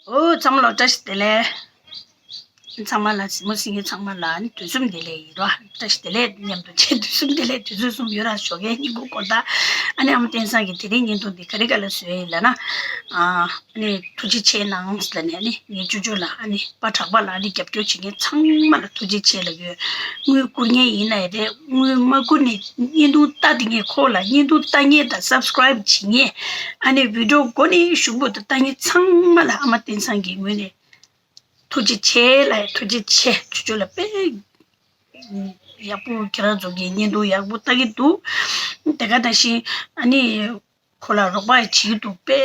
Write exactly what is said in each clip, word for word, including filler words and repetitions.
ཨོ་ཚང་མ་ལ་བཀྲ་ཤིས་བདེ་ལེགས། ཚང་མ་ལ་གཟིགས་མོ་གཟིགས་མཁན་ཚང་མ་ལ་ནི་དུས་གསུམ་བདེ་ལེགས་ཡིན་རོ། བཀྲ་ཤིས་བདེ་ལེགས་མཉམ་དུ་བྱས། དུས་གསུམ་བདེ་ལེགས། དུས་ཚོད་གསུམ་ཡོད་ར། ཞོགས་ཀའི་སྙིང་ཁུང་སྐོར་ད། ཨ་ནི་ཨ་མ་བསྟན་བཟང་གིས་དེ་རིང་བརྙན་ཐུང་འདི་ག་རེ་ག་ལ་བཟོས་ཡིན་ལབ་ན། ཨ་ནི་ཐུགས་རྗེ་ཆེ་གནང་ལབ་ནས། ཨ་ནི་ངའི་ཅོ་ཅོ་ལ། ཨ་ནི་པ་གྲགས་པ་ལ། ཨ་ནི་རྒྱབ་སྐྱོར་བྱེད་མཁན་ཚང་མ་ལ་ཐུགས་རྗེ་ཆེ་ལབ་ཡོད། དངུལ་བསྐུར་མཁན་ཡིན་ན་ཡང་རེད། དངུལ་མ་བསྐུར་ནས་བརྙན་ཐུང་ལྟ་བསྡད་མཁན། ཁོ་ལ་བརྙན་ཐུང་ལྟ་མཁན་དང་སབ་སི་ཀ་རེབ་བྱེད་མཁན། ཨ་ནི་བི་ཌི་ཡོ་མགོ་ནས་གཞུག་བར་དུ་ལྟ་མཁན་ཚང་མ་ལ་ཨ་མ་བསྟན་བཟང་གི་ངོས་ནས་ཐུགས་རྗེ་ཆེ་ལབ། ཐུགས་རྗེ་ཆེ། ཅོ་ཅོ་ལ་དཔེ་ཡག་པོ། ཁྱེད་རང་ཚོ་གི་བརྙན་ཐུང་ཡག་པོ་ལྟ་གི་འདུག་དེ་ག་ནང་བཞིན་ཨ་ནི་ཁོ་ལ་རོགས་པ་བྱེད་ཀྱི་འདུག་དཔེ་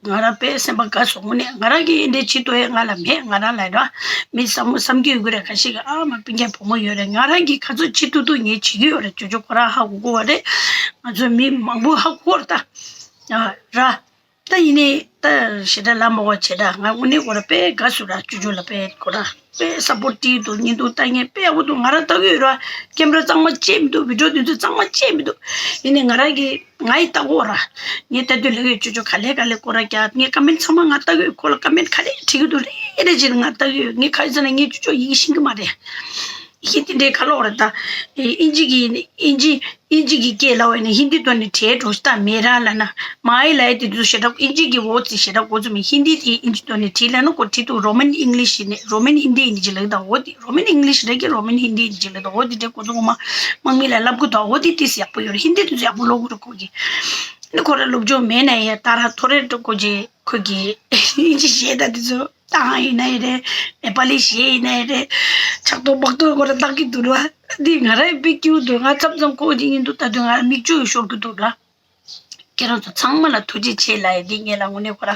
ང་རང་དཔེ་སེམས་པ་དགའ་སོང་། དངོས་གནས་ང་རང་གིས་འདི་བྱེད་ཐུབ་ཡས་ང་ལ་མེད། ང་རང་ལ་ར་མི་བསམ་བློ་བསམ་གྱི་ཡོད་ཀྱི་རེད། ཁ་ཤས་ཀྱིས་ཨ་མ་སྤུན་ཀྱག་བུ་མོ་ཡོད་རེད། ང་རང་གིས་ག་ཚོད་བྱེད་ཐུབ་ཐུབ་ངས་བྱེད་ཀྱི་ཡོད་རེད། ཅོ་ཅོ་ཁོ་རང་ཧ་གོ་གོ་བ་རེད། ང་ཚོ་མི་མང་པོ་ཧ་གོ་གོ་རེད་ད། ཨ་ར། ད་ཡིན་ནའི་ད་ཞེ་དྲག་ལབ་མ་དགོས། བྱས་ད་ང་དངོས་གནས་ཁོ་ར་དཔེ་དགའ་སོང་ར། ཅོ་ཅོ་ལ་དཔེ་ཁོ་ར་དཔེ་སབ་པོར་ཊི་འདུག་བརྙན་ཐུང་ལྟ་མཁན་དཔེ་ཡག་པོ་འདུག་ང་རང་ལྟ་གི་ཡོད་ར། ཀེམ་ར་གཙང་མ་བཅད་མི་འདུག་བི་ཌི་ཡོ་དེ་ཚོ་གཙང་མ་བཅད་མི་འདུག་ཡིན་ནའི་ང་རང་གིས་ང་ཡི་ལྟ་གོ་ར། ངས་ལྟ་དུས་ལབ་ཡོད། ཅོ་ཅོ་ག་ལེ་ག་ལེ་སྐོར་ར་རྒྱག་ངས་ཀ་མེན་ཊི་ཚང་མ་ང་ལྟ་གི་ཡོད། ཁོ་ལ་ཀ་མེན་ཊི་ག་ལེ་བྲིས་གི་འདུག་རེ་རེ་བྱས་ནས་ང་ལྟ་གི་ཡོད། ངས་ག་རེ་ཟེར་ན་ངས་ཅོ་ཅོ་ཡི་གེ་ཤེས་ཀྱི་མ་རེད། ཧིན་དི་དེ་ག་ལོག་རེད་ད། ཨིན་ཇི་གི་ཨིན་ཇི་ཨིན་ཇི་གི་སྐད་ལབ་པ་ཡིན་ན་ཧིན་དི་ཐོག་ནས་བྲིས་འགྲོ་ཤི་ད་མེ་ར་ལབ་ན། མ་ཨི་ལབ་ཡ་དེ་ཚོ་ཞེ་དྲག་ཨིན་ཇི་གི་འོ་ཙི་ཞེ་དྲག་འགོ་ཚུགས་མི་ཧིན་དི་དེ་ཨིན་ཇི་ཐོག་ནས་བྲིས་ལབ་ན་ཁོ་བྲིས་འདུག་རོ་མན་ཨིང་ལིཤ་ནས། རོ་མན་ཧིན་དི་ཨིན་ཇི་ལབ་ད། འོ་དེ་རོ་མན་ཨིང་ལིཤ་རེད་ཀྱི། རོ་མན་ཧིན་དི་ཨིན་ཇི་ལབ་ད། འོ་དེ་འདྲའི་འགོ་ཚུགས་མ་དམག་མི་ལ་ལབ་གི་འདུག་འོ་དེ་ཏིས་ཡག་པོ་ཡོད་རེད། ཧིན་དི་དེ་ཚོ་ཡག་པོ་ཀློག་གི་རེད་ཁོ་གིས། ནི་ཁོ་ར་སློབ་སྦྱོང་མེད་ན་ཡང་ད་ར་ཐོ་རེ་འགྲོ་དགོས་ཀྱི། ཁོ་གིས་ཨིན་ཇི་གཞས་དང་དེ་ཚོ་བཏང་ཡིན་ན་ཡང་རེད། ནེ་པ་ལི་གཞས་ཡིན་ན་ཡང་རེད། ཕྱག་ཏོ་པག་ཏོ་ཁོ་ར་བཏང་གི་འདུག་ར། འདི་ང་ར་ཡི་དཔེ་སྐྱིད་པོ་འདུག་ང་མཚམས་མཚམས་ཁོ་གི་བརྙན་ཐུང་ལྟ་དུས་ང་ར་མིག་ཆུ་ཡི་ཤོར་གི་འདུག་ར། ཁྱེད་རང་ཚོ་ཚང་མ་ལ་ཐུགས་རྗེ་ཆེ་ལབ་ཡ། འདི་ངེད་ལ་དངོས་གནས་ཁོ་ར་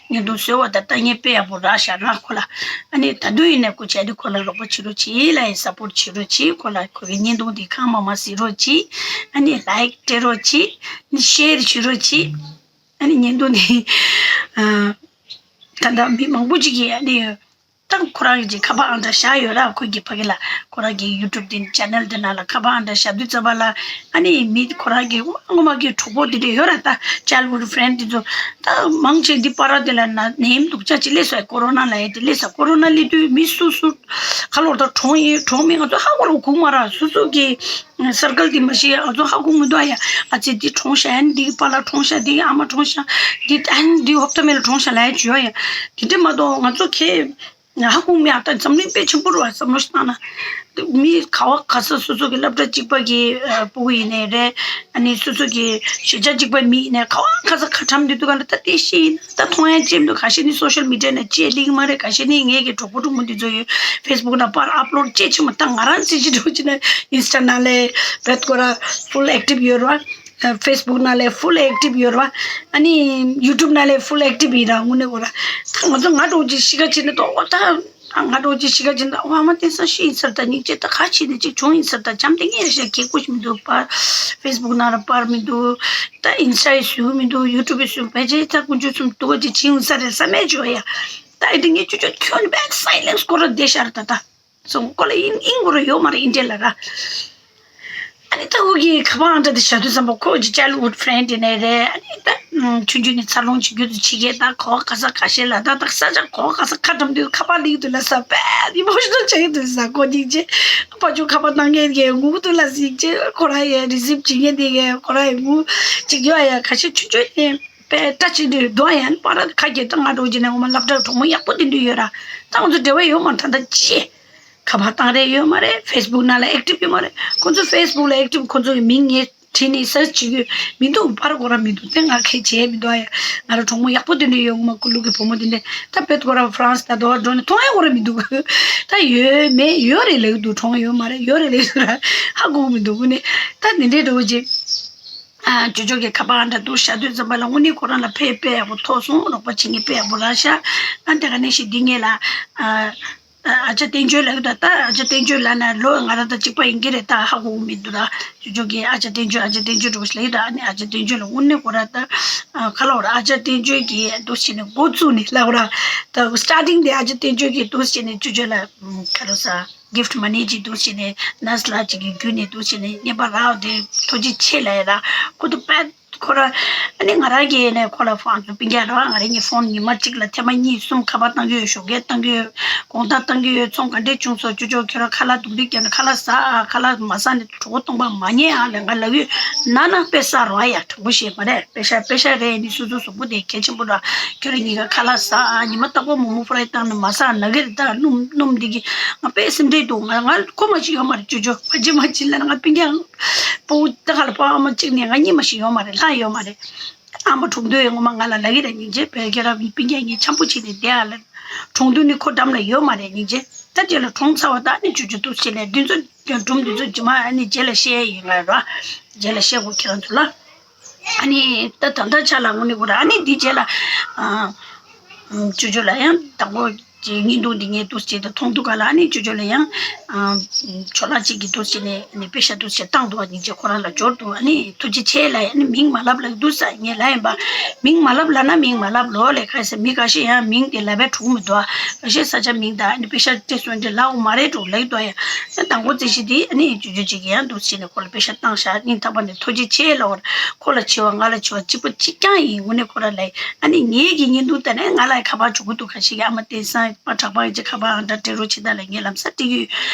བརྙན་ཐུང་བཟོས་པ་དང་ལྟ་མཁན་དཔེ་ཡག་པོ་རག་ཤག་ར་ཁོ་ལ། ཨ་ནི་ད་དུང་ཡིན་ན་སྐུ་ཆ་འདི་ཁོ་ལ་རོགས་པ་བྱེད་རོགས་གྱིས་ལབ་ཡ། སབ་པོར་ཊི་བྱེད་རོགས་གྱིས། ཁོ་ལ་ཁོ་གི་བརྙན་ཐུང་འདི་གང་མང་མང་གཟིགས་རོགས་གྱིས། ཨ་ནི་ལའིཀ་སྤྲད་རོགས་གྱིས། ཨ་ནི་ཤེར་བྱེད་རོགས་གྱིས། ཨ་ནི་བརྙན་ཐུང་འདི་ཨ་ད་ལྟ་མི་མང་པོ་ཅིག་གིས་ཨ་ནི་ད་ཁོ་རང་གི་ཁ་པར་ཨང་གྲངས་བཞག་ཡོད་ར། ཁོ་གི་ཕ་གི་ལ་ཁོ་རང་གི་ཡུ་ཊུབ་དེ་ཆེ་ནལ་དེ་ནང་ལ་ཁ་པར་ཨང་གྲངས་བཞག་དུས་ཙམ་པ་ལ། ཨ་ནི་མི་ཁོ་རང་གི་ངོ་མ་གི་གྲོགས་པོ་དེ་འདྲ་ཡོད་ར། ད་ཅའིལ་ཧུཌ་ཕི་རེན་ཌི་དེ་ཚོ་ད་མང་ཆེ་འདི་པར་དེ་ལ་ན་ནེམ་འདུག་ཅག་ཅིག་སླེབས་སོང་། ཀོ་རོ་ན་ལབ་ཡ་དེ་སླེབས་སོང་། ཀོ་རོ་ན་སླེབས་དུས་མི་སུ་སུ་ཁ་ལོར་ད་གྲོངས་ཡིན་གྲོངས་མིན་ང་ཚོ་ཧ་གོ་ར་གོ་མ་ར། སུ་སུ་གི་སར་ཀལ་དེ་མ་ཤེས། ང་ཚོ་ཧ་གོ་མི་འདུག་ཨ་ཡ། ཨ་ཙི་འདི་གྲོངས་ཤག་ཨ་ནི་འདི་པཱ་ལགས་གྲོངས་ཤག་འདི་ཨ་མ་གྲོངས་ཤག་འདི་ཨ་ནི་འདི་ཧོབ་ཏེ་མེ་ལ་གྲོངས་ཤག་ལབ་ཡ་བྱོས་ཡ། དེ་འདྲ་མ་གཏོགས་ང་ཚོ་ཁེ་ཧ་གོ་མེད་ཨ། ད་འཛམ་གླིང་དཔེ་ཆེན་པོ་རེད་བ། བསམ་བློ་ཞིག་བཏང་ན། མི་ག་བ་ག་ས་སོ་སོ་གི་སློབ་གྲྭ་གཅིག་པ་གི་ཕྲུ་གུ་ཡིན་ནའི་རེད། ཨ་ནི་སོ་སོ་གི་གཞིས་ཆགས་གཅིག་པ་མི་ཡིན་ནའི་ག་བ་ག་ས་ཁ་གྲམ་དུས་དུས་ག་ལ་ད་དེ་ཤི་ཡིན་ན་ད་མཐོང་ཡ་ཅི་མི་འདུག་ཁ་ཤས་ནི་སོ་ཤལ་མི་ཌི་ཡ་ནས་ཅི་ལིང་མ་རེད། ཁ་ཤས་ནི་ངེད་ཀྱི་གྲོགས་པོ་གྲོགས་མོ་འདི་ཚོ་ཡོད་ཕེ་སི་བུག་ནང་པར་ཨབ་ལོཌ་ཅི་ཆེ་མོ། ད་ང་རང་ཚེ་གཅིག་འགྲོ་ཅི་ན་ཨིན་སི་ཊ་ནང་ལས་བེད་ཁོ་ར་ཕུལ་ཨེག་ཊིབ་ཡོད་ར། ཕེ་སི་བུག་ནང་ལས་ཕུལ་ཨེག་ཊིབ་ཡོད་ར། ཨ་ནི་ཡུ་ཊུབ་ནང་ལས་ཕུལ་ཨེག་ཊིབ་ཡིན་ར། དངོས་གནས་ཁོ་ར་ད་ང་ཚོ་ང་གྲོགས་ཅི་ཤི་ཁ་ཅི་ན་ཏོ་ད། ང་འགྲོ་ཅི་ཤི་ཁ་ཅི་འདྲ་བ་མ་བསྟན་ས་ཤི་ཡིན་ས་རེད། ད་སྙིང་རྗེ། ད་ག་ཅི་ནས་ཅིག་བྱུང་ཡིན་ས་རེད། ད་བྱམས་བསྟེན་ངས་ཤ་ཁེ་ཀོ་ཞིག་མི་འདུག་པར་ཕེ་སི་བུག་ནང་ལ་པར་མི་འདུག་ད་ཨིན་སི་ཊ་ཡི་བཟོས་མི་འདུག་ཡུ་ཊུབ་ཡི་བཟོས་ཕལ་ཆེར་ད་དཀོན་མཆོག་གསུམ་འདུག་ག་ཅིག་བྱིན་ཡོང་ས་རེད་བསམ་མེད་བྱོས་ཡ། ད་ཨེ་འདི་ངས་ཅོ་ཅོ་ཁྱོད་ནི་བེད་སའི་ལེན་སི་སྐོར་ར་བསྡད་ཤག་རེད། ད་ད་སོང་ཁོ་ལ་ཨིན་ཨིན་གོ་ར་ཡོད་མ་རེད། ཨིན་ཌི་ཡ་ལ་ར། ཨ་ནི་ད་ཁོ་གི་ཁ་པར་ཨང་གྲངས་དེ་བཞག་དུས་ཙམ་པ་ཁོ་གི་ཅའིལ་ཧུཌ་ཕི་རེན་ཌི་ཡིན་ནའི་རེད། ཨ་ནི་ད་ཆུང་ཆུང་ནས་འཚར་ལོངས་བྱེད་རྒྱུ་དུ་ཕྱི་རྒྱལ་ད་ག་བ་ག་ས་ག་ཤེད་ལ་ད་ད་ས་ཆ་ག་བ་ག་ས་ཁ་གྲམ་དུས་ཁ་པར་སླེབས་དུས་ལ་ས་དཔེ་ཨི་མོ་ཤི་ནལ་ཆགས་ཀྱི་འདུག་ས། ཁོ་སྙིང་རྗེ། ཕ་ཆུང་ཁ་པར་བཏང་མཁན་གྱི་ངུ་གི་འདུག་ལ་སྙིང་རྗེ། ཁོ་རང་ཡ་རི་སིབ་བྱེད་མཁན་དེ་གས་ཁོ་རང་ཡ་ངུ་ཅིག་ཡོད་ཡ། ཁ་ཤས་ཆུང་ཆུང་ནས་དཔེ་སྐྲ་ཆེ་དུས་གདོང་ཡ་ནི་པར་ཁ་གྱེས་ད་ང་འགྲོ་རྗེས་ནས་ངོ་མ་སློབ་གྲྭ་གྲོགས་མོ་ཡག་པོ་དེ་འདྲ་ཡོད་ར། ད་ང་ཚོ་འབྲེལ་བ་ཡོད་མ་རེད། ད་ད་ཅི། ཁ་པར་བཏང་རེས་ཡོད་མ་རེད། ཕེ་སི་བུག་ནང་ལ་ཨེག་ཊིབ་ཡོད་མ་རེད། ཁོ་ཚོ་ཕེ་སི་བུག་ལ་ཨེག་ཊིབ་ཁོ་ཚོ་གི་མིང་ངས་བྲིས་ནས་སར་ཆི་བྱེད་ཀྱི་མི་འདུག་པར་གོ་ར་མི་འདུག་དེ་ང་ཁས་བྱས་མི་འདུག་ཨ་ཡ། ང་རང་གྲོགས་མོ་ཡག་པོ་དེ་འདྲ་ཡོད་ངོ་མ་ཀུ་ལུ་གི་བུ་མོ་དེ་འདྲ་ད་བེད་གོ་ར་ཧྥ་རན་སི་ད་དོ་འགྲོ་ནས་མཐོང་ཡ་གོ་ར་མི་འདུག་ད་ཡོད་མེད་ཡོད་རེད་ལབ་འདུག་གྲོངས་ཡོད་མ་རེད་ཡོད་རེད་ལབ་འདུག་ར་ཧ་གོ་མི་འདུག་དངོས་གནས་ད་དེ་འདྲའི་འགྲོ་རྗེས། ཨ་ཅོ་ཅོ་གི་ཁ་པར་ཨང་གྲངས་འདུག་བཞག་དུས་ཙམ་པ་ལ་དངོས་གནས་ཁོ་རང་ལ་ཕན་དཔེ་ཡག་པོ་ཐོགས་སོང་། རོགས་པ་བྱེད་མཁན་དཔེ་ཡག་པོ་རག་ཤག་ཨ་དེ་ག་ནས་ཤིག་འདི་ངེད་ལ་ཨ། ཨ་ཅག་བསྟན་ཆོས་ལབ་ཡོད་ད། ད་ཨ་ཅག་བསྟན་ཆོས་ལབ་ན་ལོ་ང་རང་དང་གཅིག་པ་ཡིན་གྱི་རེད། ད་ཧ་གོ་གི་མི་འདུག་ད་ཅོ་ཅོ་གིས་ཨ་ཅག་བསྟན་ཆོས་ཨ་ཅག་བསྟན་ཆོས་འགྲོ་ཞིག་ལབ་ཡོད་ད། ཨ་ནི་ཨ་ཅག་བསྟན་ཆོས་ལ་དངོས་གནས་ཁོ་ར་ད་ཁ་ལོ་ར་ཨ་ཅག་བསྟན་ཆོས་ཀྱིས་འདུག་བྱས་ནས་འགོ་བཙུགས་ནས་ལབ་ར། ད་སི་ཊར་ཊིང་དེ་ཨ་ཅག་བསྟན་ཆོས་ཀྱིས་འདུག་བྱས་ནས་ཅོ་ཅོ་ལ་ཁ་ལོ་ས་གིཕ་ཊི་མ་ནི་ཅིག་འདུག་བྱས་ནས་ནར་སི་ལགས་ཅིག་གི་བརྒྱུད་ནས་འདུག་བྱས་ནས་རྔན་པ་རག་དེ་ཐུགས་རྗེ་ཆེ་ལབ་ཡ་ར། ཁོ་ད་དཔེ། ཁོ་ར་ཨ་ནི་ང་རང་གིས་ནས་ཁོ་ལ་ཕོན་སྤུན་ཀྱག་ར་ང་རང་གི་ཕོན་ཉི་མ་གཅིག་ལ་ཐེངས་མ་གཉིས་གསུམ་ཁ་པར་བཏང་གི་ཡོད། ཞོགས་ཀས་བཏང་གི་ཡོད། དགོང་དག་བཏང་གི་ཡོད། ཚོང་ག་འདྲས་བྱུང་སོང་། ཅོ་ཅོ་ཁྱོད་རང་ཁ་ལག་འདུག་འདུག་བརྒྱབ་ནས་ཁ་ལག་ཟ་ཨ། ཁ་ལག་མ་ཟ་ནས་གྲོད་ཁོག་སྟོང་པ་མ་ཉལ་ཨ་ལས་ང་ལབ་ཡོད། ན་ན་དཔེ་ཟ་རོགས་ཨ་ཡ། དྲང་པོ་བཤད་མ་རེད། དཔེ་ཤ་དཔེ་ཤ་རེད་ནི་སོ་སོ་གཟུགས་པོ་དེ་གལ་ཆེན་པོ་ར། ཁྱོད་རང་གཉིས་ཀ་ཁ་ལག་ཟ་ཨ། ཉི་མ་རྟག་པར་མོག་མོག་ཧྥ་རའི་བཏང་ནས་མ་ཟ་ན་གི་རེད། ད་སྣུམ་སྣུམ་འདི་གི་ང་དཔེ་སེམས་ཁྲལ་འདུག་ང་ང་ཁོ་མ་ཞིག་ཡོད་མ་རེད། ཅོ་ཅོ་ཕ་ཆེ་མ་ཆེ་ལ་ང་སྤུན་ཀྱག་སྤོ་བོ་ད་ག་ལ་སྤོ་བོ་ཨ་མ་གཅིག་ནས་ང་གཉིས་མ་ཞིག་ཡོད་མ་རེད། ལྷག་ཡོད་མ་རེད། ཨ་མ་གྲོངས་དུས་ངོ་མ་ང་ལ་ལབ་ཀྱི་རེད། སྙིང་རྗེ་བས་ཁྱེད་རང་སྤུན་ཀྱག་གཉིས་འཆམ་པོ་བྱས་ནས་བསྡད་ཨ་ལ། གྲོངས་དུས་ནི་ཁོ་འགྲམ་ལ་ཡོད་མ་རེད། སྙིང་རྗེ་ད་རྗེས་ལ་གྲོངས་ཚར་བ་ད་ནི་ཅོ་ཅོ་འདུག་བྱས་ནས་འདི་ཚོ་སྒྲུང་འདི་ཚོ་རྗེས་མ་ཨ་ནི་རྗེས་ལ་བཤད་ཡིན་ལ་ར། རྗེས་ལ་བཤད་དགོས་ཁྱེད་རང་ཚོ་ལ། ཨ་ནི་ད་ད་ལྟ་ཆ་ལ་དངོས་གནས་ཁོ་ར་ཨ་ནི་འདི་རྗེས་ལ་ཨ། ཅོ་ཅོ་ལ་ཡང་དང་པོ་ཀྱི་བརྙན་ཐུང་འདི་ངས་འདུག་བྱས་ཏེ་མཐོང་འདུག་ག་ལ། ཨ་ནི་ཅོ་ཅོ་ལ་ཡང་ཨ། ཆོ་ལག་ཅིག་གི་འདུག་བྱས་ནས་ནི་དཔེ་ཤ་འདུག་བྱས་བཏང་འདུག་བ། སྙིང་རྗེ་ཁོ་རང་ལ་འབྱོར་འདུག་ཨ་ནི་ཐུགས་རྗེ་ཆེ་ལ། ཨ་ནི་མིང་མ་ལབ་ལབ་འདུག་ས་ངས་ལབ་ཡིན་པ། མིང་མ་ལབ་ལབ་ན་མིང་མ་ལབ་ལོ་ལས་ཁ་ས་མི་ཁ་ཤས་ཡང་མིང་དེ་ལབ་པའི་གྲུག་མི་འདུག་ཁ་ཤས་ས་ཆ་མིང་དང་ཨ་ནི་དཔེ་ཤ་དེ་སོན་དེ་ལབ་མ་རེད་འགྲོ་ལབ་འདུག་ཡ། ད་དང་པོ་རྩིས་གཞི་དེ་ཨ་ནི་ཅོ་ཅོ་ཅིག་ཡང་འདུག་བྱས་ནས་ཁོ་ལ་དཔེ་ཤ་བཏང་ཤག་སྙིང་ཐག་པ་ནས་ཐུགས་རྗེ་ཆེ་ལབ་པར་ཁོ་ལ་བྱས་པ་ང་ལ་བྱས་པ་གཅིག་པ་གཅིག་རྐྱང་ཡིན། དངོས་གནས་ཁོ་རང་ལ་ཨ་ནི་ངེད་ཀྱི་བརྙན་ཐུང་ལྟ་ནས་ང་ལ་ཁ་པར་འབྱོར་གི་འདུག་ཁ་ཤས་ཀྱིས་ཨ་མ་བསྟན་སྲུང་པ་གྲགས་པ་ཡིན་ཅིག་ཁ་པར་ཨང་གྲངས་སྤྲད་རོགས་བྱེད་དང་ལབ་ངས་ལམ་སང་སྤྲད་ཀྱི་ཡོད།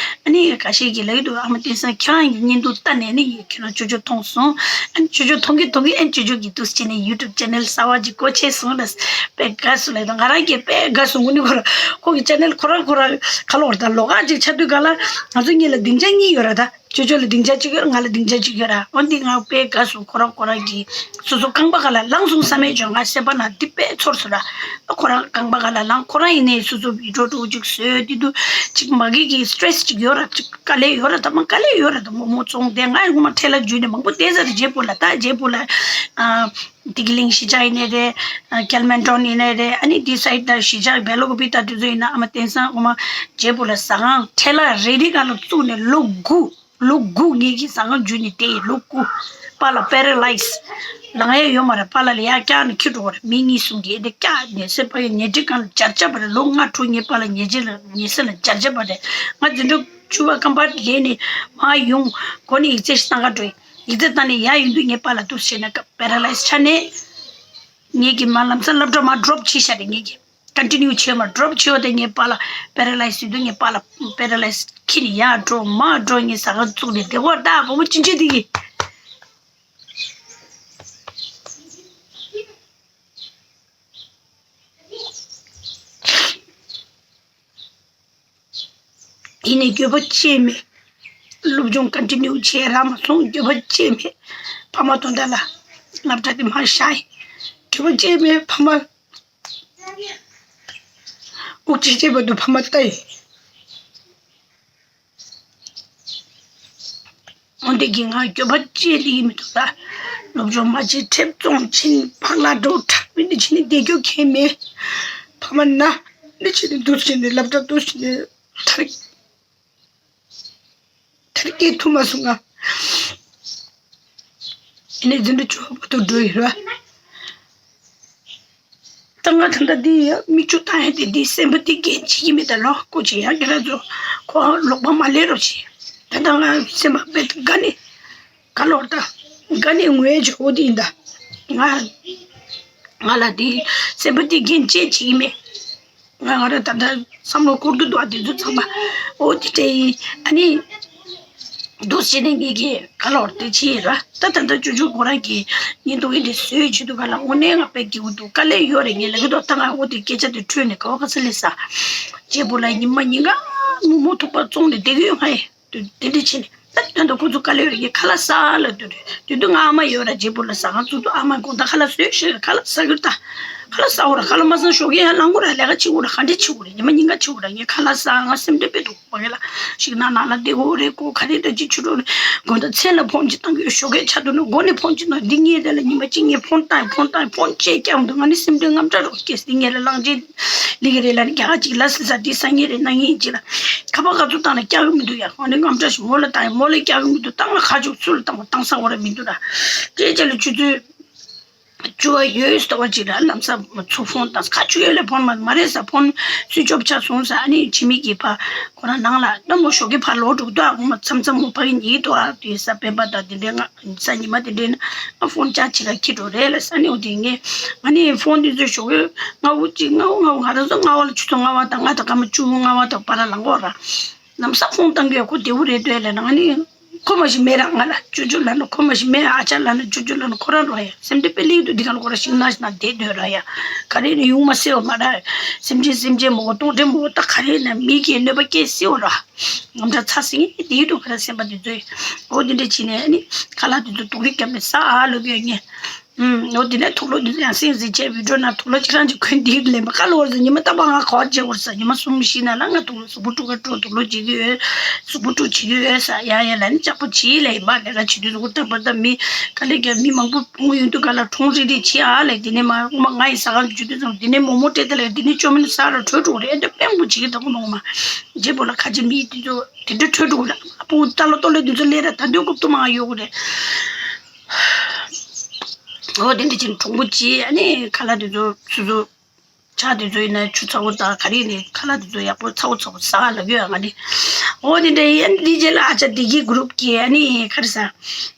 ཨ་ནི་ཁ་ཤས་ཀྱིས་ལབ་ཀྱི་འདུག་ཨ་མ་བསྟན་སྲུང་ཁྱེད་རང་གི་བརྙན་ཐུང་ལྟ་ནས་ནི་ཁྱེད་རང་ཅོ་ཅོ་མཐོང་སོང་། ཨ་ནི་ཅོ་ཅོ་མཐོང་གི་མཐོང་གི་ཨ་ནི་ཅོ་ཅོ་གིས་འདུག་བྱས་ནས་ཡུ་ཊུབ་ཅེ་ནལ་གསར་པ་ཅིག་སྒོ་ཕྱེ་སོང་ལ་དཔེ་དགའ་སོང་ལབ་དང་ང་རང་གིས་དཔེ་དགའ་སོང་། དངོས་གནས་ཁོ་རང་ཁོ་གི་ཅེ་ནལ་ཁོ་རང་ཁོ་རང་ཁ་ལོ་བར་དང་ལོགས་ཀ་ཅིག་ཆགས་དུས་ག་ལ་ང་ཚོ་གཉིས་ལ་སྡིངས་ཆ་གཉིས་ཡོད་ར། ད་ཅོ་ཅོ་ལ་སྡིངས་ཆ་གཅིག་ཡོད་ར་ང་ལ་སྡིངས་ཆ་གཅིག་ཡོད་ར། འོན་ཏེ་ང་དཔེ་དགའ་སོང་། ཁོ་རང་ཁོ་རང་གིས་སོ་སོ་རྐང་པ་ག་ལ་ལངས་སོང་བསམ་མེད་བྱུང་། ང་སེམས་པ་ནང་འདི་དཔེ་ཚོར་སོང་ར། ཁོ་རང་རྐང་པ་ག་ལ་ལངས། ཁོ་རང་ཡིན་ནའི་སོ་སོ་བི་ཌིའོ་འདྲ་བོ་ཅིག་བཟོས་དེ་དུས་ཅིག་མ་གི་གི་སི་ཊེ་རེ་སི་ཅིག་ཡོད་ར། ཅིག་དཀའ་ལས་ཡོད་ར། ད་མ་དཀའ་ལས་ཡོད་ར། ད་མོག་མོག་བཙོང་དེ་ང་ངོ་མ་ཁྲལ་ལ་འཇུས་ནས་མང་པོ་བསྡད་ས་རེད། རྗེས་པོ་ལ་ད་རྗེས་པོ་ལ་ཨ། ཏི་གི་ལིང་གཞིས་ཆགས་ཡིན་ནའི་རེད། ཨ། ཀལ་མན་ཊོན་ཡིན་ནའི་རེད། ཨ་ནི་འདི་སའི་ཌི་ད་གཞིས་ཆགས་བེ་ལོ་ཀོ་པི་ད་དེ་ཚོ་ཡིན་ན་ཨ་མ་བསྟན་སྲུང་ངོ་མ་རྗེས་པོ་ལ་ཟ་ཁང་ཁྲལ་ལ་རེ་རེ་ག་ལ་བཙུགས་ནས་ལོ་དགུ། ལོ་དགུ་ངེད་ཀྱིས་ཟ་ཁང་འཇུས་ནས་བསྡད་ཡིན། ལོ་དགུ། པཱ་ལགས་པེ་ར་ལའི་སི། ལངས་ཡས་ཡོད་མ་རེད། པཱ་ལགས་ལ་ཡར་བཀྱགས་ནས་འཁྱེར་འགྲོ་བ་རེད། མི་གཉིས་གསུམ་གྱིས་དེ་བཀྱགས་ནས་སེམས་པ་ཡི་ཉལ་ཁྲི་སྒང་ལ་འབྱར་བྱས་པ་རེད། ལོ་ལྔ་དྲུག་ངའི་པཱ་ལགས་ཉལ་ཁྲི་ལ་ཉལ་ས་ལ་འབྱར་བྱས་པ་རེད། ང་འཛིན་གྲྭ་བཅུ་པ་ཀམ་པ་ལེན་ནས་མར་ཡོང་། སྒོ་ནས་ཡིག་ཚད་ཞིག་བཏང་ག་འགྲོ་ཡིན། ཡིག་ཚད་བཏང་ནས་ཡར་ཡོང་དུས་ངའི་པཱ་ལགས་འདུག་བྱས་ནས་པེ་ར་ལའི་སི་ཆགས་ནས། ངེད་ཀྱིས་མར་ལམ་སང་སློབ་གྲྭ་མར་ཌོབ་བྱས་བཞག་རེད། ངེད་ཀྱིས་ཀོན་ཊི་ནིའུ་བྱས་མར་ཌོབ་བྱས་པ་དེ་ངའི་པཱ་ལགས་པེ་ར་ལའི་སི་ཡོད་དུས་ངའི་པཱ་ལགས་པེ་ར་ལའི་སི་འཁྱེར་ནས་ཡར་འགྲོ་མར་འགྲོ། ངའི་ཟ་ཁང་བཙུགས་ནས་བསྡད་ཡོད་རེད། ད་བུ་མོ་ཅི་འདྲ་དེ་གི། ཡིན་ནའི་འགྱོད་པ་ཅི་ཡང་མེད། སློབ་སྦྱོང་ཀོན་ཊི་ནིའུ་བྱས་རག་མ་སོང་། འགྱོད་པ་ཅི་ཡང་མེད། ཕ་མ་དོན་དག་ལ་སློབ་གྲྭ་དེ་མར་བཞག་ཡིན། འགྱོད་པ་ཅི་ཡང་མེད། ཕ་མ་དབུགས་གཅིག་བྱས་བར་དུ་ཕ་མ་ལྟ་ཡིན། འོན་ཏེ་གི་ང་འགྱོད་པ་ཅི་ཡང་སླེབས་ཀྱི་མི་འདུག་ད། སློབ་སྦྱོང་མ་བྱས་ཁྲེབ་བཙོང་ཕྱིན་ཕག་ལ་འགྲོ་ཁྲག་མི་འདི་བྱས་ནས་བསྡད་རྒྱུ་ཁེལ་མེད། ཕ་མ་ན་འདི་བྱས་ནས་འདུག་བྱས་ནས་སློབ་གྲྭ་འདུག་བྱས་ནས་ཐར། དེར་སྐྱེལ་ཐུབ་མ་སོང་ང་། ཨ་ནི་འཛིན་གྲྭ་བཅུ་པ་བར་དུ་འགྲོ་ཡི་ར། ད་ང་ད་ལྟ་འདི་ཡ་མིག་ཆུ་བཏང་ཡ་དེ་འདི་སེམས་པ་འདི་འགན་བྱེད་ཀྱི་མེད་ད་ལོ། སྐུ་མཁྱེན་ཡ་ཁྱེད་རང་ཚོ་ཁོ་ལོག་པ་མ་ལས་རོགས་བྱེད། ད་ལྟ་ང་སེམས་པ་དཔེ་དགའ་ནི་ག་ལོར་ད་དགའ་ནི་ངུ་ཡ་ཇོ་བོ་འདི་ཡིན་ད། ང་ང་ལ་འདི་སེམས་པ་འདི་འགན་བྱེད་བྱེད་ཀྱི་མེད། ང་ང་རང་ད་ལྟ་བསམ་བློ་འཁོར་གྱི་འདུག་ཨ་དེ་ཚོ་ཚང་མ། འོ་དེ་འདྲ་ཡིན། ཨ་ནི་འདུག་བྱས་ནས་ངེད་ཀྱིས་ག་ལོར་དེ་བྱས་ར། ད་ད་ལྟ་ཅོ་ཅོ་ཁོ་རང་གིས་བརྙན་ཐུང་འདི་བཟོས་བྱེད་དུས་ག་ལ་དངོས་གནས་ང་དཔེ་སྐྱིད་པོ་འདུག་དཀའ་ལས་ཡོད་རེད་ངས་ལབ་ཀྱི་འདུག་ད་ང་འོ་དེ་སྐད་ཆ་དེ་འཕྲོས་ནས་ག་བ་ག་ས་སླེབས་ས། རྗེས་པོ་ལ་ཉི་མ་ཉིན་གང་མོག་མོག་ཐུག་པ་བཙོང་ནས་བསྡད་ཀྱི་ཡོད་ང་ཡིན། དེ་དེ་འདྲ་བྱས་ནས་ད་དོན་དུ་ཁོ་ཚོ་དཀའ་ལས་ཡོད་རེད། ངས་ཁ་ལག་ཟ་ལབ་དུས་རེད། དེ་དུས་ང་ཨ་མ་ཡོད་ར། རྗེས་པོ་ལ་ཟ་ཁང་བཙུགས་དུས་ཨ་མ་དགོང་དག་ཁ་ལག་བཟོས་ཤེས་རེད། ཁ་ལག་ཟ་གི་རེད་ད། ཁ་ལག་ཟ་འོ་ར། ཁ་ལག་མ་ཟ་ཞོགས་ཀས་ཡང་ལངས་གོ་ར། ལས་ཀ་བྱེད་འོ་ར། ག་འདྲ་བྱེད་འོ་ར། ཉི་མ་ཉིན་གང་བྱེད་འོ་ར། ངས་ཁ་ལག་ཟ། ང་སེམས་ཁྲལ་དཔེ་འདུག་བ། ངས་ལ་ཞིག་ན་ནང་ལ་བསྡད་འོ་རེད། ཀོ་ག་རེ་ད་ཅི་ཆུ་འགྲོ་རེད། དགོང་དག་མཚན་ལ་ཕོན་ཅིག་བཏང་གི་ཡོད། ཞོགས་ཀས་ཆགས་འདུག་ན་མགོ་ནས་ཕོན་ཅིག་བཏང་། འདི་ངས་དེ་ལ་ཉི་མ་གཅིག་ངས་ཕོན་བཏང་ཕོན་བཏང་ཕོན་ཅེས་བསྐྱངས་འདུག་ང་ནི་སེམས་ཁྲལ་དངངས་སྐྲག་རོ་སྐྱེས། འདི་ངས་ལ་གླང་ཆེན་ལི་གི་རེད་ལ་ནི་རྒྱ་གར་ཅིག་ལ་སི་ས་འདི་ས་ངས་རེད་ན་ངས་ཅིག་ལ་ཁ་པར་ག་ཚོད་བཏང་ན་བསྐྱང་གི་མི་འདུག་ཡ། ཨ་ནི་དངངས་སྐྲག་ཞིག་མོ་ལ་བཏང་ཡ། མོ་ལ་བསྐྱང་གི་མི་འདུག་བཏང་ན་ཁ་ཆུ་ཚུར་ལ་བཏང་བ་བཏང་ས་འོ་ར་མི་འདུག་ར། ཅེས་ཅེས་ལ་ཆུ་ཚོད། བཅུ་བ་ཡོད་ཟེར་བ་ཅིག་ལ་ལམ་སང་ཚུར་ཕོན་བཏང་། ཁ་བཅུ་ཡོད་ལ་ཕོན་མ་མ་རེད་ས། ཕོན་སུའི་ཅོབ་ཆགས་སོང་ས། ཨ་ནི་ཕྱི་མི་གི་ཕ་ཁོ་རང་ནང་ལ་ལྟད་མོ་ཞོགས་ཀྱི་ཕ་ལོག་འགྲོ་འདུག་ཨ་ཁོ་མ་མཚམས་མཚམས་མོ་ཕ་གི་ཉིད་དུ་ཨ་དེ་ས་སྤེན་པ་དང་དེ་འདྲའི་ང་ས་ཉི་མ་དེ་འདྲའི་ན་ཨ་ཕོན་ཅག་ཅིག་ལ་ཁྱི་འགྲོ་རེད་ལ་ས་ནི་འོ་དེ་ངས་ཨ་ནི་ཕོན་དེ་ཚོ་ཞོགས་ཀྱི་སྔ་བོ་ཅིག་སྔ་བོ་སྔ་བོ་ང་རང་ཚོ་སྔ་བ་ལ་ཆུ་ཚོད་སྔ་བ་དང་ང་དང་སྐར་མ་བཅུ་དགུ་སྔ་བ་དང་བར་ལ་ལངས་གོ་ར། ལམ་སང་ཁོང་བཏང་གི་ཡོད། ཁོ་བདེ་བོ་རེད་འདོད་ལབ་ན། ཨ་ནི་ཁོ་མ་ཞིག་མེད་ར། ང་ལ་ཅོ་ཅོ་ལབ་ན་ཁོ་མ་ཞིག་མེད། ཨ་ཅག་ལབ་ན་ཅོ་ཅོ་ལབ་ན་ཁོ་རང་རོ་ཡ། སེམས་ཁྲལ་དཔེ་ལེགས་འདུག་འདི་ག་ལ་ཁོ་ར་ཞིག་ན་ཞིག་ན་བསྡད་སྡོད་ར་ཡ། ག་རེ་ནས་ཡོང་མ་སྲིད་བ་མ་ར། སེམས་ཅན་སེམས་ཅན་མོ་གཏོང་ཁྲེལ་མོ་ད་ག་རེ་ན་མི་གིས་གནོད་པ་སྐྱེལ་སྲིད་བ་ར། ངམ་ཁྲ་ཚ་སྲིད་ངེས་བསྡད་འདུག་ག་ར་སེམས་པ་འདི་ཚོས། འོ་འདི་འདྲ་བྱས་ནས་ཨ་ནི་ཁ་ལག་འདི་ཚོ་དུག་རིགས་བརྒྱབ་ནས་ཟ་ཨ་ལོ་གི་ངས། ཨུམ། འོ་དེ་ནས་དུག་ལོག་འདི་ཚོ་ཡང་སེང་ཟིག་བྱས་བི་ཌིའོ་ནང་དུག་ལོག་གཅིག་རང་གཅིག་གོན་འདི་ལེན་པ་ཁ་ལོ་བར་ཟིག་ཉི་མ་རྟག་པར་ང་ག་བར་བྱེད་དགོས་ས། ཉི་མ་གསུམ་བཞི་ན་ལ་ང་དུག་ལོག་གཟུགས་པོ་དཀྲུག་ག་དཀྲུག་དུག་ལོག་བྱེད་ཀྱི་ཡོད། གཟུགས་པོ་དཀྲུག་བྱེད་ཀྱི་ཡོད་ས། ཡ་ཡ་ལ་ནི་ལྕགས་པོ་བྱེད་ལ་ཡིན་པ་ལས་ཀ་བྱེད་དུས་གཟུགས་པོ་ལྟ་བུ་ད་མི་ག་ལེ་ག་མི་མང་པོ་ཕུང་ཡོང་དུས་ག་ལ་གྲོང་རིག་རིག་བྱེད་ཨ་ལས། དེ་ནས་མ་ངོ་མ་ང་ཡི་ཟ་ཁང་དུ་འཇུ་དུས་ཙམ་དེ་ནས་མོག་མོག་སྤྲད་དེ་ལ་དེ་ནས་ཅོ་མིན་ཟ་ར་བྲོས་འགྲོ་རེད། ཨེ་འདྲ་དཔེ་མང་པོ་བྱེད་ཀྱི་འདུག་མོག་མ་རྗེ་པོ་ལ་ཁ་ཆེ་མི་དེ་ཚོ་དེ་འདྲ་བྲོས་འགྲོ་ར། ཨ་ཕོ་ཏ་ལོ་ཏོ་ལོ་དེ་ཚོ་ལས་ར་ད་འདོད་གོ་ཏོ་མ་ཡོད་གོ་རེད། འོ་དེ་འདྲ་ཅིག་གྲུང་པོ་བྱས་ཨ་ནི་ཁ་ལག་དེ་ཚོ་སོ་སོ་ཇ་དེ་ཚོ་ཡིན་ན་ཆུ་ཚ་བོ་དང་ག་རེ་ནས་ཁ་ལག་དེ་ཚོ་ཡག་པོ་ཚ་བོ་ཚ་བོ་ཟ་ལབ་ཡོད་ང་ནི། འོ་དེ་འདྲ་ཡིན་དེ་རྗེས་ལ་ཨ་ཅག་བདེ་སྐྱིད་གུ་རུབ་ཀྱི་ཨ་ནི་ག་རེ་ཟ།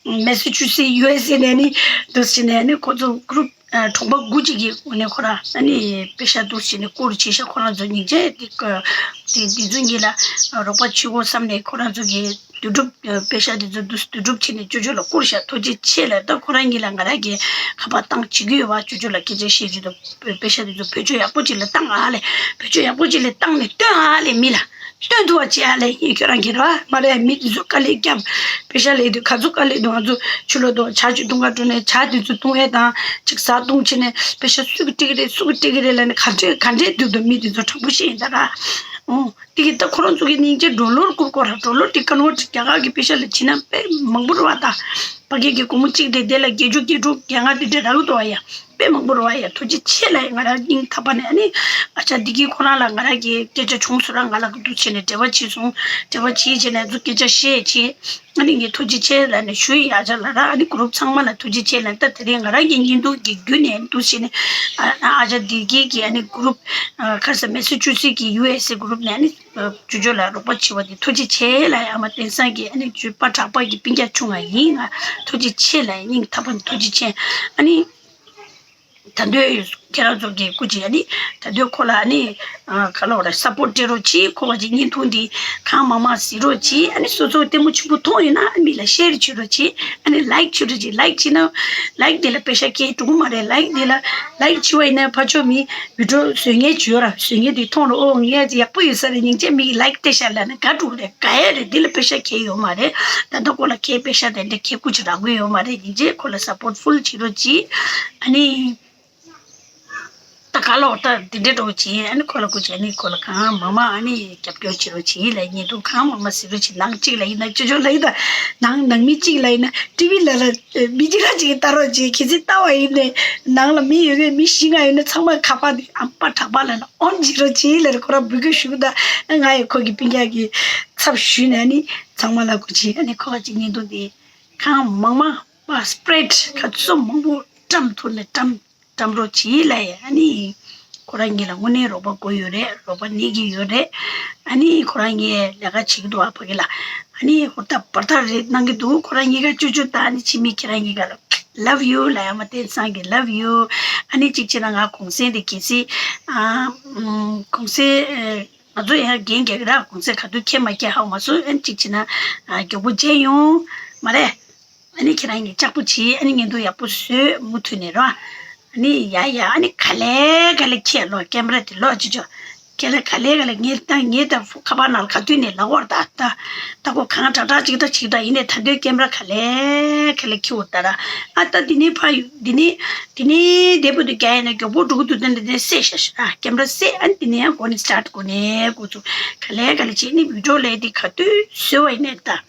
མེ་སི་ཆུ་སི་ཡུ་ཨེས་ཨེ་ནས་ནི་འདུག་ཟེར་ནས་ཨ་ནི་ཁོ་ཚོ་གུ་རུབ་གྲོང་པ་དགུ་གཅིག་གི་ངོས་ནས་ཁོ་རང་ཨ་ནི་པེ་ཤ་འདུག་ཟེར་ནས་བསྐུར་བྱས་ཤག་ཁོ་རང་ཚོ་སྙིང་རྗེ་དེ་དེ་དེ་ཚོ་གཉིས་ལ་རོགས་པ་བྱེད་དགོས་བསམ་ནས་ཁོ་རང་ཚོ་གི་དུས་སྒྲུབ་པེ་ཤ་དེ་ཚོ་དུས་སྒྲུབ་བྱས་ནས་ཅོ་ཅོ་ལ་བསྐུར་ཤག་ཐུགས་རྗེ་ཆེ་ལ། ད་ཁོ་རང་གཉིས་ལ་ང་རང་གིས་ཁ་པར་བཏང་བྱེད་ཀྱི་ཡོད་པ། ཅོ་ཅོ་ལ་སྐད་ཆ་བཤད་བྱེད་དུ་པེ་ཤ་དེ་ཚོ་བེད་སྤྱོད་ཡག་པོ་ཅིག་ལ་བཏང་ཨ་ལས། བེད་སྤྱོད་ཡག་པོ་ཅིག་ལ་བཏང་ནས་སྟོན་ཨ་ལས་མི་ལ། སྟོན་ཐུབ་པ་བྱེད་ཨ་ལས། ཡིན་ཁྱོད་རང་གིས་རོ་མ་རེད། མི་དེ་ཚོ་དཀའ་ལས་བརྒྱབ། པེ་ཤ་ལས་དུས་ག་ཚོད་དཀའ་ལས་འདུག་ང་ཚོ་ཕྱི་ལོགས་དུ་ཇ་ཅིག་འཐུང་ག་འགྲོ་ནས་ཇ་དེ་ཚོ་འཐུང་ཨེ་དང་ཅིག་ཟ་འཐུང་བྱས་ནས་པེ་ཤ་སུ་གི་སྤྲད་གི་རེད་སུ་གི་སྤྲད་གི་རེད་ལབ་ནས་ག་འདྲས་ག་འདྲས་འདུག་འདུག་མི་དེ་ཚོ་དྲང་པོ་བཤད་ཡིན་ད་ར། ཨོ། དེ་གི་ད་ཁོ་རང་ཚོ་གི་སྙིང་རྗེ་ཌོ་ལར་བསྐུར་དགོས་ར། ཌོ་ལར་དེ་ཀ་ནོར་དེ་རྒྱ་གར་གི་པེ་ཤ་ལ་བྱིན་ན་དཔེ་མང་པོ་རེད་བ་ད། ཕ་གི་གི་སྒོར་མོ་གཅིག་དེ་དེ་ལ་བརྒྱད་ཅུ་བརྒྱད་དྲུག་བརྒྱད་ལྔ་དེ་འདྲ་རག་འདུག་བ་ཡ། དཔེ་མང་པོ་རེད་བ་ཡ། ཐུགས་རྗེ་ཆེ་ལ་ཡ། ང་རང་སྙིང་ཐག་པ་ནས་ཨ་ནི་ཨ་ཅག་བདེ་སྐྱིད་ཁོ་རང་ལ་ང་རང་གི་སྐད་ཆ་བྱུང་སོང་ར། ང་ལ་གི་འདུག་བྱས་ནས་འབྲེལ་བ་བྱས་སོང་། འབྲེལ་བ་བྱས་བྱས་ནས་ཚོ་སྐད་ཆ་བཤད་བྱས། ཨ་ནི་ངས་ཐུགས་རྗེ་ཆེ་ལ་ནས་ཞུ་ཡ་ཨ་ཅག་ལ་ར། ཨ་ནི་གུ་རུབ་ཚང་མ་ལ་ཐུགས་རྗེ་ཆེ་ལ། ད་དེ་རིང་ང་རང་གི་བརྙན་ཐུང་གི་བརྒྱུད་ནས་འདུག་བྱས་ནས་ཨ་ཨ་ཅག་བདེ་སྐྱིད་ཀྱི་ཨ་ནི་གུ་རུབ་ཁ་ས་མེ་སི་ཆུ་སི་གི་ཡུ་ཨེས་ཨེ་གུ་རུབ་ནས་ཨ་ནི། ཅོ་ཅོ་ལ་རོགས་པ་བྱེད་པ་དེ་ཐུགས་རྗེ་ཆེ་ལ་ཡ། ཨ་མ་བསྟན་སངས་ཀྱི་ཨ་ནི་ཇུས་པ་གྲགས་པ་གི་སྤུན་ཀྱག་ཆུང་ང་ཡིན། ང་ཐུགས་རྗེ་ཆེ་ལ་ཡ། སྙིང་ཐག་པ་ནས་ཐུགས་རྗེ་ཆེ། ཨ་ནི་ད་འདོད་ཁྱེད་རང་ཚོ་གི་སྐུ་མཁྱེན་ཨ་ནི་ད་འདོད་ཁོ་ལ་ཨ་ནི་ག་ལ་བ་ར་སཔོར་ཊི་སྤྲད་རོགས་གྱིས། ཁོ་བ་ཅིག་བརྙན་ཐུང་འདི་གང་མང་མང་གཟིགས་རོགས་གྱིས། ཨ་ནི་སོ་སོ་ལྟད་མོ་ཆེན་པོ་མཐོང་ཡོད་ན་ཨ་མི་ལ་ཤེར་བྱེད་རོགས་གྱིས། ཨ་ནི་ལའིག་བྱེད་རོགས་གྱིས། ལའིག་བྱེད་ན་ལའིག་འདི་ལ་པེ་ཤ་སྐྱེལ་འགྲོ་གི་མ་རེད། ལའིག་འདི་ལ་ལའིག་བྱེད་པ་ཡིན་ན་ཕར་ཕྱོགས་མི་བི་ཌིའོ་བཟོ་མཁན་བྱོས་ར། བཟོ་མཁན་དེ་མཐོང་ར། ཨོ་ངས་ཡག་པོ་ཡོད་ས་རེད། སྙིང་རྗེ་མིག་ལའིག་སྟེར་ཤག་ལབ་ན་དགའ་འགྲོ་གི་རེད། དགའ་ཡ་རེད། འདི་ལ་པེ་ཤ་ཁེལ་ཡོད་མ་རེད། ད་ལྟ་ཁོ་ལ་ཁེལ་པེ་ཤ་དེ་འདྲ་ཁེལ་སྐུ་ཅི་རག་གི་ཡོད་མ་རེད། སྙིང་རྗེ་ཁོ་ལ་སཔོར་ཊི་ཕུལ་བྱེད་རོགས་གྱིས། ཨ་ནི་ད་ག་ལོག་ད་འདི་འདྲ་འགྲོ་གི་ཨ་ནི་ཁོ་ལ་སྐུ་མཁྱེན་ཨ་ནི་ཁོ་ལ་གང་མང་མང་ཨ་ནི་རྒྱབ་སྐྱོར་བྱེད་རོགས་གྱིས་ལ། བརྙན་ཐུང་གང་མང་མང་གཟིགས་རོགས་གྱིས། ནང་གཅིག་ལ་ཡིན་ན་ཅོ་ཅོ་ལ་ཡིན་ན་ནང་ནང་མི་གཅིག་ལ་ཡིན་ན་ཊི་ཝི་ལ་ལ་མི་གཅིག་ར་གཅིག་ལྟ་རོགས་གྱིས། གལ་སྲིད་ལྟ་བ་ཡིན་ནས་ནང་ལ་མི་ཡོད་མཁན་མི་བཞི་ལྔ་ཡོད་ན་ཚང་མ་ཁ་པར་དེ་ཨམ་པ་དྲག་པ་ལ་ན་ཨོན་བྱེད་རོགས་གྱིས་ལ་ཁོ་ར་འབོད་སྐུལ་ཞུ་གི། ད་ང་ཡི་ཁོ་གི་སྤུན་ཀྱག་གི་ཚབ་ཞུས་ནས་ཨ་ནི་ཚང་མ་ལ་སྐུ་མཁྱེན་ཨ་ནི་ཁོ་ག་གཅིག་བརྙན་ཐུང་དེ་གང་མང་མང་པ་སི་པི་རེ་ཌི་ག་ཚོད་མང་པོ་བཀྲམ་ཐུབ་ན་བཀྲམ་བཀྲམ་རོགས་གྱིས་ལ་ཡ། ཨ་ནི་ཁོ་རང་གཉིས་ལ་དངོས་གནས་རོགས་པ་དགོས་ཡོད་རེད། རོགས་པ་གནང་གི་ཡོད་རེད། ཨ་ནི་ཁོ་རང་གཉིས་ལས་ཀ་བྱེད་ཀྱི་འདུག་ཨ་ཕ་གི་ལ། ཨ་ནི་ཧུར་ཐག་འབད་ཐག་རེད་གནང་གི་འདུག་ཁོ་རང་གཉིས་ཀ་ཅོ་ཅོ་དང་ཨ་ནི་ཕྱི་མི་ཁྱེད་རང་གཉིས་ཀ་ལ་ལབ་ཡུ་ལ་ཡ། མ་བསྟན་སངས་ཀྱི་ལབ་ཡུ། ཨ་ནི་གཅིག་བྱས་ན་ང་གུང་སེང་དེ་གལ་སྲིད་ཨ་གུང་སེང་ང་ཚོ་ཡང་རྒན་རྒྱག་གི་ར། གུང་སེང་ག་དུས་ཁྱེད་མ་ཁྱེད་ཧ་མ་སོང་། ཨ་ནི་གཅིག་བྱས་ན་མགྱོགས་པོ་མཇལ་ཡོང་མ་རེད། ཨ་ནི་ཁྱེད་རང་གཉིས་ལྕགས་པོ་བྱེད། ཨ་ནི་བརྙན་ཐུང་ཡག་པོ་བཟོས་མུ་མཐུད་ནས་རོ། ཨ་ནི་ཡ་ཡ་ཨ་ནི་ག་ལེ་ག་ལེ་ཁྱེད་ལོ་ཀེམ་ར་དེ་ལོ་ཅི་ཅོ། ཁྱེད་ལ་ག་ལེ་ག་ལེ་ངས་ད་ངས་ད་ཁ་པར་ནང་ལ་ག་དུས་ནས་ལབ་པ་རེད་ད། ད་ད་ཁོ་གང་དྲག་དྲག་ཅིག་ད་ཅིག་ད་ཡིན་ནས་ད་དུང་ཀེམ་ར་ག་ལེ་ག་ལེ་ཁྱེད་འོ་ད་ར། ཨ་ད་འདི་ནས་ཕ་ཡུ་འདི་ནས་འདི་ནས་དེ་བུ་དུ་རྒྱ་ཡིན་ན་མགྱོགས་པོ་འགྲོ་གི་འདུག་ད་འདི་ནས་སེ་ཤ་ཤ་ཨ་ཀེམ་ར་སེ། ཨ་འདི་ནས་ཡང་གོ་ནས་སི་ཊར་ཊི་གོ་ནས་གོ་ཚུ་ག་ལེ་ག་ལེ་བྱེད། ནི་བི་ཌིའོ་ལས་འདི་ག་དུས་བཟོས་པ་ཡིན་ནས་ད།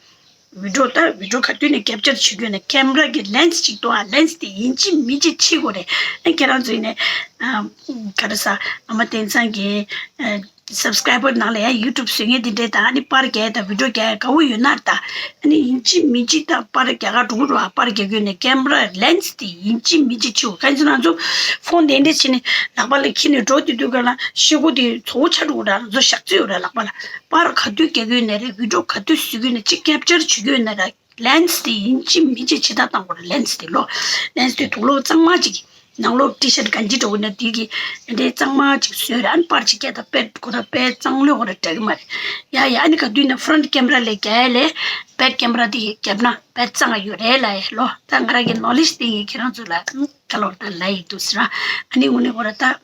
བི་ཌིའོ་ད་བི་ཌིའོ་ག་དུས་ནས་ཀེབ་ཅར་བྱེད་རྒྱུ་ན་ཀེམ་ར་གི་ལེན་སི་གཅིག་འདུག་ཨ་ལེན་སི་དེ་ཡིན་གཅིག་མིན་གཅིག་ཕྱེ་དགོས་རེད། ཨ་ཁྱེད་རང་ཚོ་ཡིན་ནས་ཨ་ག་རེ་ཟ་ཨ་མ་བསྟན་སངས་ཀྱི་ཨ་ སབ་སི་ཀ་རའི་བར་ནང་ལ་ཡང་ཡུ་ཊུབ་བཟོ་མཁན་དེ་འདྲས་དང་ཨ་ནི་པར་རྒྱག་དང་བི་ཌིའོ་རྒྱག་དགའ་བོ་ཡོད་ན་ད་ཨ་ནི་ཡིན་གཅིག་མིན་གཅིག་ད་པར་རྒྱག་ག་འགྲོ་གི་རེད་བ། པར་རྒྱག་གི་ཡོད་ནས་ཀེམ་ར་ལེན་སི་དེ་ཡིན་གཅིག་མིན་གཅིག་བྱེད་དགོས། གང་ཡིན་ཟེར་ན་ང་ཚོ་ཕོན་དེ་འདྲས་བྱས་ནས་ལག་པ་ལ་འཁྱེར་ནས་འགྲོ་དུས་དུས་ག་ལ་ཤོག་གུ་དེ་ཚ་པོ་ཆགས་འགྲོ་གི་རེད། ང་ཚོ་ཞག་རྩི་ཡོད་རེད་ལག་པ་ལ། པར་ག་དུས་རྒྱག་གི་ཡོད་ནས་རེད། བི་ཌིའོ་ག་དུས་བཟོ་གི་ཡོད་ནས་གཅིག་ཀེབ་ཅར་བྱེད་ཀྱི་ཡོད་ནས་རེད། ལེན་སི་དེ་ཡིན་གཅིག་མིན་གཅིག་ཇི་ལྟར་བཏང་དགོས་རེད། ལེན་སི་དེ་ལོ། ལེན་སི་དེ་དུག་ལོག་གཙང་མ་ཅིག་ནང་ལོགས་ཊི་ཤར་གང་ཅི་འདྲ་བོ་ནས་དེ་གི་དེ་གཙང་མ་ཅིག་བཟོས་རེད། ཨ་ནི་པར་ཅིག་བརྒྱབ་ད་དཔེ་ཁོ་ད་དཔེ་གཙང་ལོས་ཁོ་ར་འདྲ་གི་མ་རེད། ཡ་ཡ་ཨ་ནི་ག་དུས་ནས་ཕ་རོན་ཊི་ཀེམ་ར་ལས་རྒྱག་ཡ་ལས་བེག་ཀེམ་ར་དེ་བརྒྱབ་ན་དཔེ་གཙང་ག་ཡོད་རེད་ལ་ཡ་ལོ། ད་ང་རང་གི་ནོ་ལེཇ་དེ་ངས་ཁྱེད་རང་ཚོ་ལ་ག་ལོར་ད་ལ་ཡི་འདུག་ཟེར། ཨ་ནི་དངོས་གནས་ཁོ་ར་ད།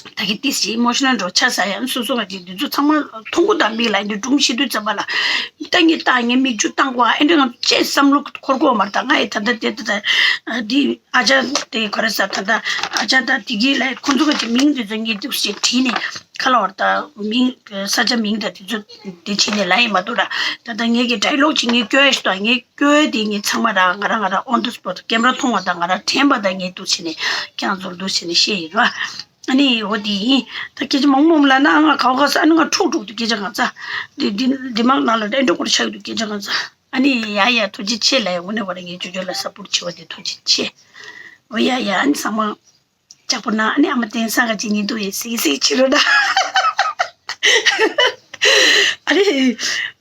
ད་གི་ཏིས་ཀྱི་ཨི་མོ་ཤི་ནལ་འགྲོ་ཆ་ས་ཡང་སོ་སོ་ག་ཅིག་འདི་ཚོ་ཚང་མ་མཐོང་གོ་དང་མིག་ལ་འདི་སྒྲུང་ཤི་དུས་ཙམ་པ་ལ་ད་ངས་ལྟ་ངས་མིག་ཆུ་བཏང་གོ་ཨ་འདྲ་ང་ཅེས་བསམ་བློ་འཁོར་གོ་མ་རེད། ད་ང་ཡི་ད་ལྟ་དེ་ད་ལྟ་འདི་ཨ་ཅག་དེ་ག་རེ་ཟ་ད་ལྟ་ཨ་ཅག་ད་དེ་གི་ལ་ཁོ་ཚོ་ག་ཅིག་མིང་འདི་ཚོ་ངས་འདུག་ཞེས་བྲིས་ནས་ཁ་ལ་བར་ད་མིང་ས་ཆ་མིང་ད་དེ་ཚོ་དེ་བྱས་ནས་ལ་ཡི་མ་འདུག་ར། ད་ལྟ་ངས་ཀྱི་ཌའི་ལོག་ཅིག་ངས་སྐྱོ་ཡ་ཞིག་དང་ངས་སྐྱོ་ཡ་དེ་ངས་ཚང་མ་ར་ང་ར་ང་ར་ཨོན་དུ་སི་པོ་ཊི་ཀེམ་ར་མཐོང་བ་དང་ང་ར་དྲན་པ་དང་ངས་འདུག་བྱས་ནས་ཁྱེད་རང་ཚོར་འདུག་བྱས་ནས་བཤད་ཡིན་ར། ཨ་ནི་འོ་དེ་ཡིན། ད་སྐད་ཆ་མང་པོ་མང་པོ་ལབ་ན་ང་ག་བ་ག་ས་ཨ་ནི་ང་འཁྲུག་འཁྲུག་ཏུ་སྐད་ཆ་གང་ཚ། འདི་འདི་འདི་མང་ནང་ལ་འདྲེ་འགྲོ་སྐོར་ཆགས་ཡོད་དུ་སྐད་ཆ་གང་ཚ། ཨ་ནི་ཡ་ཡ་ཐུགས་རྗེ་ཆེ་ལབ་ཡ་དངོས་གནས་བ་ར་ངའི་ཅོ་ཅོ་ལ་སབ་པོར་ཊི་བྱེད་པ་དེ་ཐུགས་རྗེ་ཆེ། འོ་ཡ་ཡ་ཨ་ནི་ཚང་མ་ལྕགས་པོ་ན་ཨ་ནི་ཨ་མ་བསྟན་སང་ག་ཅིག་ཉིན་དུ་ཡེ་སིག་སིག་བྱེད་རོགས་ད། ཨ་ནི་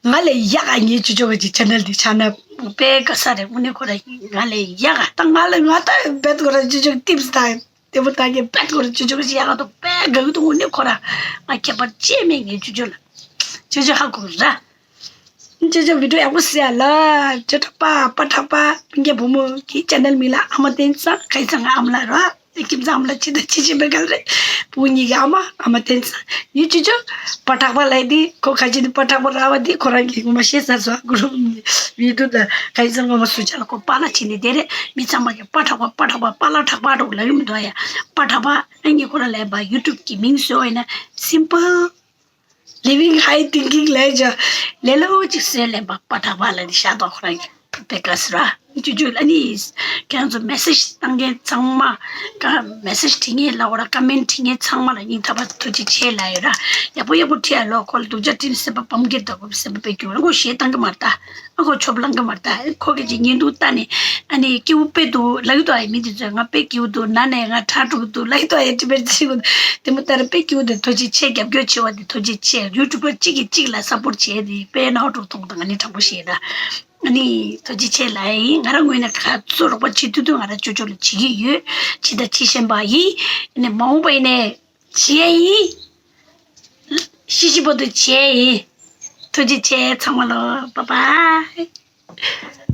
ང་ལས་ཡག་ག་ངའི་ཅོ་ཅོ་ག་ཅིག་ཆེ་ནལ་འདི་ཆ་ན་དཔེ་ག་ས་རེད། དངོས་གནས་ཁོ་ར་ང་ལས་ཡག་ག་ད་ང་ལས་ང་ད་བེད་ཁོ་ར་ཅོ་ཅོ་ཊིབ་སི་ད། དེ་པོ་ད་ངས་བེད་ཁོ་ར་ཅོ་ཅོ་ཞིག་ཡག་ག་དང་དཔེ་དགའ་གི་འདུག་དངོས་གནས་ཁོ་ར་ང་ཁྱད་པར་ཅི་མེད་ངའི་ཅོ་ཅོ་ལ། ཅོ་ཅོ་ཧ་གོ་ར། ཅོ་ཅོ་བི་ཌིའོ་ཡག་པོ་ཟེར་ཡ་ལ། ཅོ་ཁྲག་པ་པ་ཁྲག་པ་སྤུན་ཀྱག་བུ་མོ་གི་ཆེ་ནལ་མིང་ལ་ཨ་མ་བསྟན་སང་ག་ཡི་ཚང་ང་ཨ་མ་ལ་ར། ཨེ་ཁྱིམ་ཚང་ཨ་མ་ལ་ཅི་ད་ཅི་ཅི་མེད་ག་རེད། བུ་གཉིས་ཀྱི་ཨ་མ་ཨ་མ་བསྟན་སང་ཡུལ་ཅོ་ཅོ་པ་ཁྲག་པ་ལ་འདི་ཁོ་ཁ་ཅིག་ནི་པ་ཁྲག་པ་ར་བ་འདི་ཁོ་རང་གི་ངོ་མ་ཤེས་ས་སོ་གུ་རུ་བི་ཌིའོ་ལ་ག་ཡི་ཚང་ངོ་མ་སུ་ཆ་ལ་ཁོ་པ་ལ་ཕྱིན་ནི་དེ་རེད། མི་ཚང་མ་གི་པ་ཁྲག་པ་པ་ཁྲག་པ་པ་ལ་ཁྲག་པ་འགྲོ་ལ་ཡོད་མི་འདུག་ཡ། པ་ཁྲག་པ་ཨ་ནི་ཁོ་ར་ལས་པ་ཡུ་ཊུབ་གི་མིང་བཟོས་ཡིན་ན་སིམ་པལ། Living High Thinking ལས་ཀྱང་ལས་སླ་པོ་ཅིག་བཟོས་ལས་པ་པ་ཁྲག་པ་ལ་ནི་ཤ་དོག་ཁོ་རང་གི་པེ་ཀ་སི་ར་ཅུ་ཅུ་ལ་ནི་ཁྱེད་ཚོ་མེ་སེ་ཇི་བཏང་མཁན་ཚང་མ་ཀ་མེ་སེ་ཇི་བྲིས་མཁན་ལ་འོ་ར་ཀ་མེན་ཊི་བྲིས་མཁན་ཚང་མ་ལ་སྙིང་ཐག་པ་ཐུགས་རྗེ་ཆེ་ལབ་ཡོད་ར། ཡག་པོ་ཡག་པོ་བྲིས་ཡ་ལོ་ཁོ་ལ་སྡུག་ཅག་བྲིས་ནས་སེམས་པ་བམ་གྱི་དོག་སེམས་པ་དཔེ་སྐྱོ་ར་ཁོ་ཞེ་སྡང་གི་མ་རེད་ད། ཨ་ཁོ་ཆོབ་ལང་གི་མ་རེད་ད། ཁོ་གི་ཅིག་ཉིན་དུ་ལྟ་ནས་ཨ་ནི་སྐྱིད་པོ་དཔེ་འདུག་ལབ་ཀྱི་འདུག་ཨ་མི་དེ་ཚོས་ང་དཔེ་སྐྱིད་པོ་འདུག་ན་ནས་ང་ཁྲག་དྲུག་འདུག་ལབ་ཀྱི་འདུག་ཨ་ཡ་ཅི་བེར་ཅི་གོ་དེ་མོ་ལྟར་དཔེ་སྐྱིད་པོ་དེ་ཐུགས་རྗེ་ཆེ། རྒྱབ་སྐྱོར་བྱེད་པ་དེ་ཐུགས་རྗེ་ཆེ། ཡུ་ཊུབ་པར་གཅིག་གིས་གཅིག་ལ་སབ་པོར་བྱས་ཏེ་དཔེ་རྣ་བ་དྲུག་མཐོང་དང་ཨ་ནི་དྲང་པོ་བཤད་ད། ཨ་ནི་ཐུགས་རྗེ་ཆེ་ལབ་ཡིན། ང་རང་ངོས་ནས་ག་ཚོད་རོགས་པ་བྱེད་ཐུབ་ཐུབ་ང་རང་ཅོ་ཅོ་ལ་བྱེད་ཀྱི་ཡོད། བྱེད་ད་བྱེད་བཞིན་པ་ཡིན། ཨ་ནི་མ་འོངས་པ་ཡིན་ནས་བྱེད་ཡ་ཡིན། ཤི་ཤི་བར་དུ་བྱེད་ཡ་ཡིན། ཐུགས་རྗེ་ཆེ་ཚང་མ་ལ། བཱའི་བཱའི།